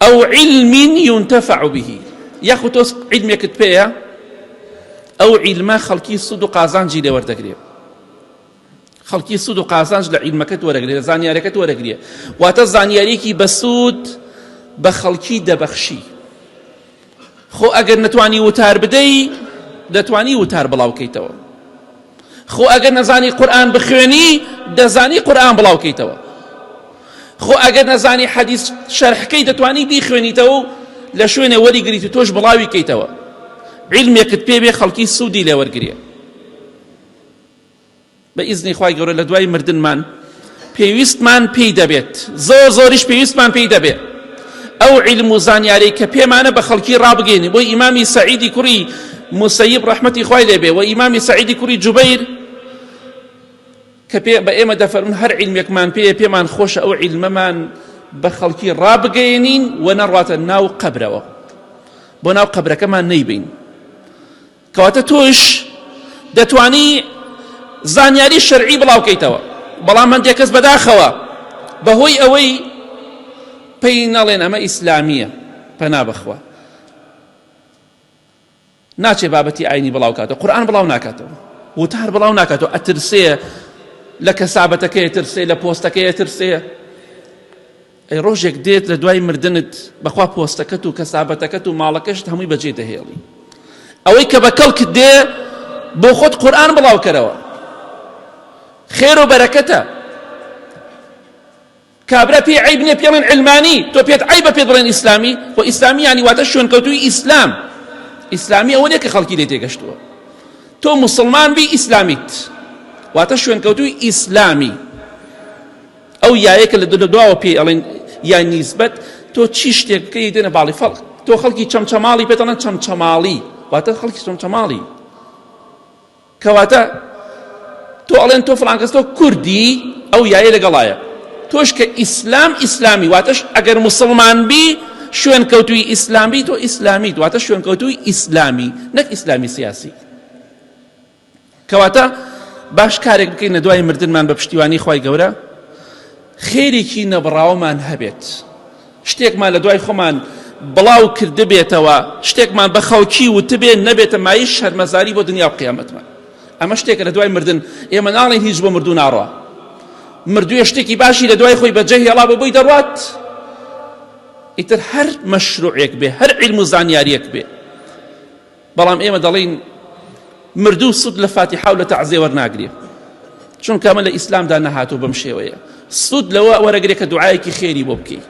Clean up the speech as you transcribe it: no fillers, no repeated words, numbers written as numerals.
ئەو علم ينتفع به یاخود تۆ عیلمێکت پێیە ئەو عیلمە خەڵکی سود و قازانجی لێ وەردەگرێ خەڵکی سود و قازانج لە عیلمەکەت وەرەگرێ لە زانیارەکەت وەرەگرێ واتە زانیاریەکی بەسوود بە خەڵکی دەبەخشی خۆ ئەگەر نەتوانی وتار بدەی دەتوانی وتار بڵاوکەیتەوە خۆ ئەگەر نەزانی قورئان بخوێنی دەزانی قورئان بڵاوکەیتەوە خۆ ئەگەر نەزانی حەدیث شەرحکەی دەتوانی بیخوێنیتەوە و لە شوێنێ وەریگریت و تۆش بڵاوی کەیتەوە عیلمێکت پێ بێ خەڵکی سوودی لێ وەرگرێ بە ئیزنی خوای گەورە لە دوای مردنمان پێویستمان پێی دەبێت زۆر زۆریش پێویستمان پێی دەبێت ئەو عیلم و زانیاری کە پێمانە بە خەڵکی ڕابگەینی بۆی ئیمامی سەعیدی کوڕی مسەیب ڕەحمەتی خوای لێبێ و ئیمامی سەعیدی کوڕی جوبەیر کە پێ بە ئێمە دەفەرمون هەر عیلمێکمان پێیە پێمان خۆشە ئەو عیلمەمان بە خەڵکی ڕابگەیەنین و نەڕاتە ناو قەبرەوە بۆ ناو قەبرەکەمان نەیبین کەواتە تۆش دەتوانی زانیاری شەرعی بڵاوکەیتەوە بەڵام هەندێک کەس بەداخەوە بەهۆی ئەوەی پێی نەڵێن ئەمە ئیسلامیە پەنا بەخوا ناچێ بابەتی ئاینی بڵاوکاتەوە قورئان بڵاو ناکاتەوە وتار بڵاو ناکاتەوە ئەترسێ لە کەسابەتەکەی ترسێ لە پۆستەکەی ترسێ ئەی ڕۆژێک دێت لە دوای مردنت بەخوا پۆستەکەت و کەسابەتەکەت و ماڵەکەشت هەمووی بەجێ دەهێڵی ئەوەی کە بە کەڵکت دێ بۆ خۆت قورئان بڵاوکەرەوە خێر و بەرەکەتە کابرا پێی عەیب نییە پێڵێن علمانی تۆ پێت عەیبە پێت بڵێن ئیسلامی خۆ ئیسلامی یانی واتە شوێنکەوتووی ئیسلام ئیسلامی ئەوە نییە کە خەڵکی لێ تێگەشتووە تۆ موسڵمان بی ئیسلامیت واتە شوێنکەوتووی ئیسلامی ئەو یایە کە لە دواوە پێی ئەڵێن یا نیسبەت تۆ چی شتێک بکەی دێنە باڵی فەڵق تۆ خەڵکی چەمچەماڵی پێت ئەڵێن چەمچەماڵی واتە خەڵکی چەمچەماڵی کەواتە تۆ ئەڵێن تۆ فڵان کەس تۆ کوردی ئەو یایە لەگەڵایە تۆش کە ئیسلام ئیسلامی واتەش ئەگەر مسلمان بی شوێن کەوتوی ئیسلامی تۆ ئیسلامیت واتە شوێن کەوتوی ئیسلامی نەک ئیسلامی سیاسی کەواتە باش کارێک بکەین لە دوای مردنمان بە پشتیوانی خوای گەورە خێرێکی نەبڕاوەمان هەبێت شتێکمان لە دوای خۆمان بڵاو کردبێتەوە شتێکمان بە خەڵکی وتبێ نەبێتە مایەی شەرمەزاری بۆ دنیا و قیامەتمان ئەمە شتێکە لە دوای مردن ئێمە ناڵێن هیچ بۆ مردوو ناڕوا مردوویە شتێکی باشی لە دوای خۆی بەجێ هێڵا بۆ بۆی دەڕوات ئیتر هەر مەشروعێک بێ هەر عیلم و زانیاریەک بێ بەڵام ئێمە دەڵێین مردوو سود لە فاتیحا و لە تەعزیە وەرناگرێ چونکە ئەمە لە ئیسلامدا نەهاتوو بەم شێوەیە سود لەوە وەرەگرێ کە دوعایەکی خێری بۆ بکەی.